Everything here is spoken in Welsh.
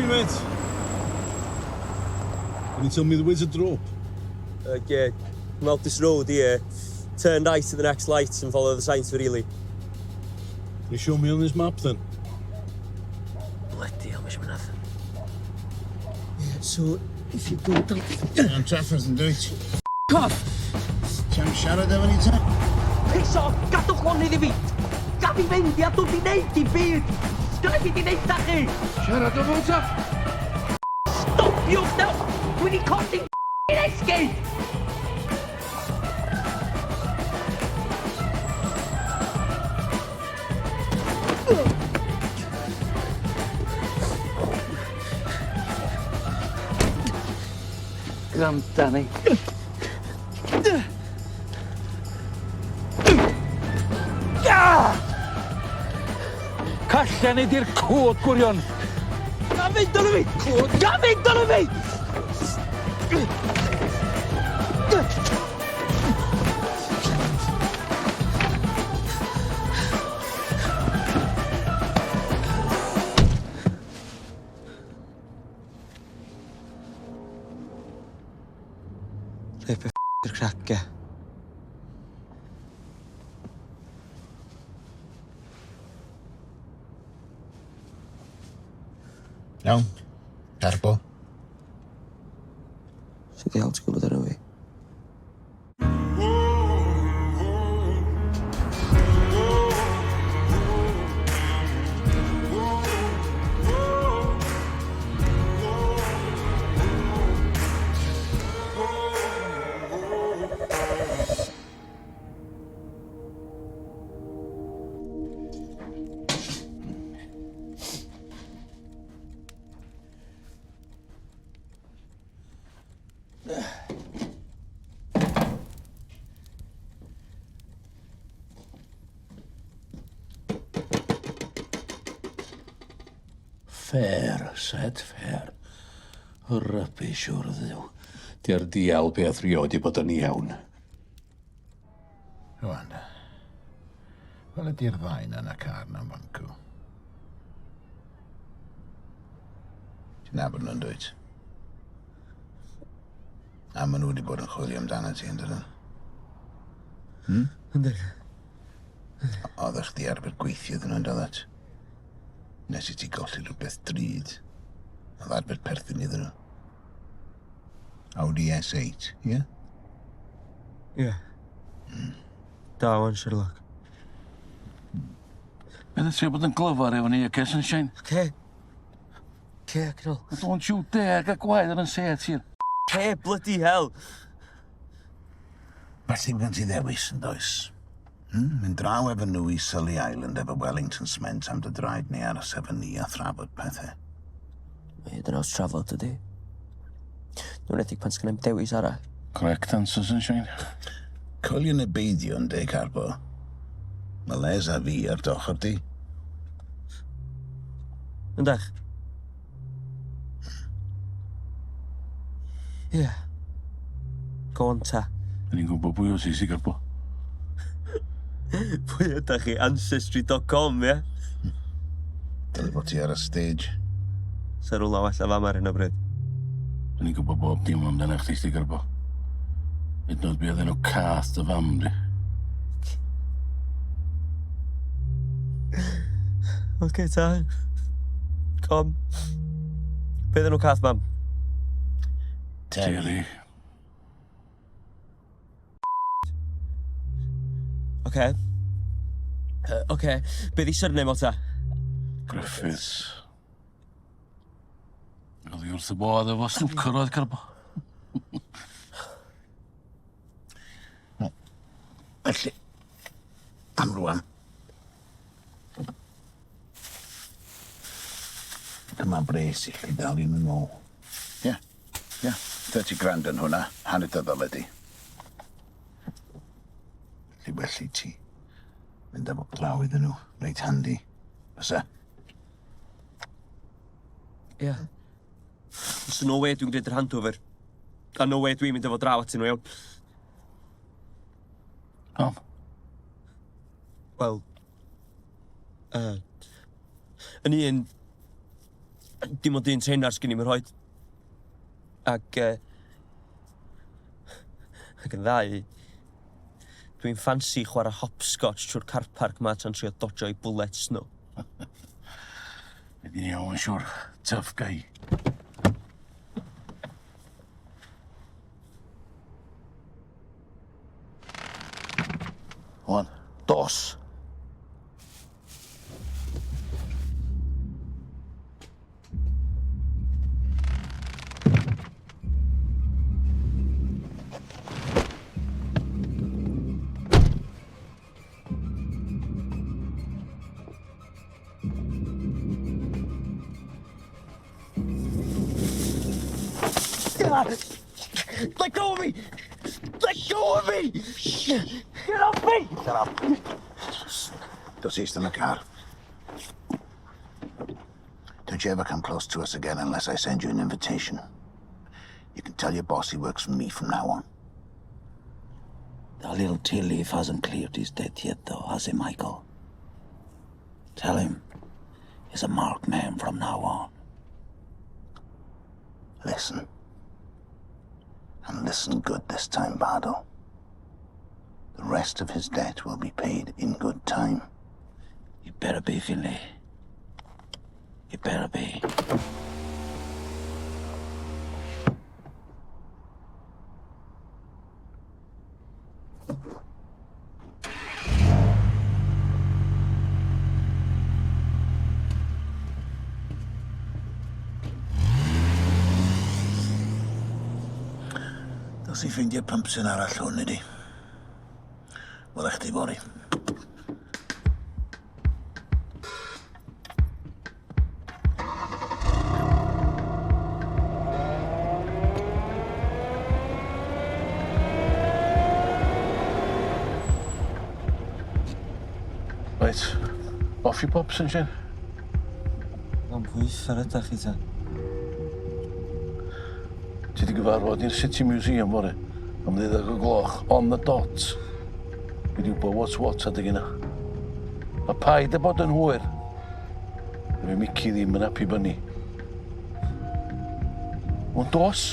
mate. Can you tell me the way to drop? Yeah, come out this road here, turn right to the next lights and follow the signs for Ely. Can you show me on this map then? Bloody hell, mis mynadd. Yeah, so, if you go down... Am trafferth yn dwyt. F*** off! Ti am siarad efo ni te? Piss off! Gadwch lonydd i fi! Gad fi fynd, ia, dwi 'di neud dim byd! Sgynna fi 'di neud da chi! Siarad o fo ta! Stopiwch nawr! Dwi 'di colli f***ing esgid! Granda ni. Callan ni di'r cod gwirion. Ga fynd arno fi! Ga fynd arno fi! Rhaid be' i'r crac, ia. Iawn. Carbo. Sut ddiawl ti'n gwybod enw fi? Fair, said fair. Rubbish o'r ddiw. Di'r dial beth rioed i bod yn iawn. Rwan. Wel ydy'r ddau na yn y car na'n fancw. Ti'n nabod nhw'n dwyt? A maen nhw wedi bod yn chwilio amdano ti, yn dydyn? Hmm? Yndyn. Oeddech chdi arfer gweithio iddyn nhw, yn doeddet? Nes i ti golli rhywbeth drud. Oedd arfer perthyn iddyn nhw. Audi S8, ie? Yeah? Ie. Yeah. Da wan, Sherlock. Bydd yn trio bod yn glyfar efo ni, oce, Sunshine? Oce. Oce, Cyril. Don't you dare gael gwaed ar yn set here. Oce, bloody hell. Well ddim gen ti ddewis yn does? Hmm? Mynd draw efo nhw i Sully Island efo Wellington Cement am dy draed neu aros efo ni a thrafod pethau. Mae hyd yn oes trafod ydi. Yn enwedig pan sgynna i'm dewis arall. Correct answer, Sunshine. Coelio neu beidio yn de, Carbo. Mae Les a fi ar dy ochr di. Yndach? Ie. Yeah. Go on ta. Da ni'n gwybod pwy o ti, si Garbo. Pwy ydach chi? Ancestry.com, ie? Yeah? Dyle bod ti ar y stage. Sa rwla well na fama ar hyn o bryd. Da ni'n gwybod bob dim amdano chdi, si Garbo. Hyd yn oed be oedd enw cath dy fam di. Oce ta. Com. Be oedd enw cath mam? Terry. Oce. Oce. Be ddi surname o ta? Griffiths. Oedd hi wrth y bodd efo snwcer oedd Carbo. Felly, am rwan. Dyma bres i chi dal i'n ôl. Ie, ie. 30 grand yn hwnna, hanner dy ddyled di. Felly well i ti mynd efo draw iddyn nhw, reit handi. Fysa? Ie. Yeah. So no way dwi'n gwneud yr handover. A no way dwi'n mynd efo draw atyn nhw, iawn. Pam? Wel... Yn un... Dim ond un tenar sgyn i'm rhoid. Ac, ac yn ddau, dwi'n ffansi chwarae hopscotch trwy'r car park ma tra'n trio dodjo i bullets nhw. Fydd hi'n iawn, siwr. Tough guy. Wan, dos! Let go of me! Let go of me! Get off me! Shut up. Dos east yn y car. Don't you ever come close to us again unless I send you an invitation. You can tell your boss he works for me from now on. Our little tea leaf hasn't cleared his debt yet, though, has he, Michael? Tell him he's a marked man from now on. Listen. And listen good this time, Bardo. The rest of his debt will be paid in good time. You better be, Finlay. You better be. Dos i ffeindio pumpsyn arall hwn ydi. Wela chdi fory. Right, off you pop, Sunshine. Ond pwy uffar ydach chi ta? Ti 'di gyfarfod i'r City Museum fory am ddeuddeg o gloch on the dot. Fi 'di wybod what's what adeg yna. A paid â bod yn hwyr. Fe Mickey ddim yn happy bunny. Ond dos.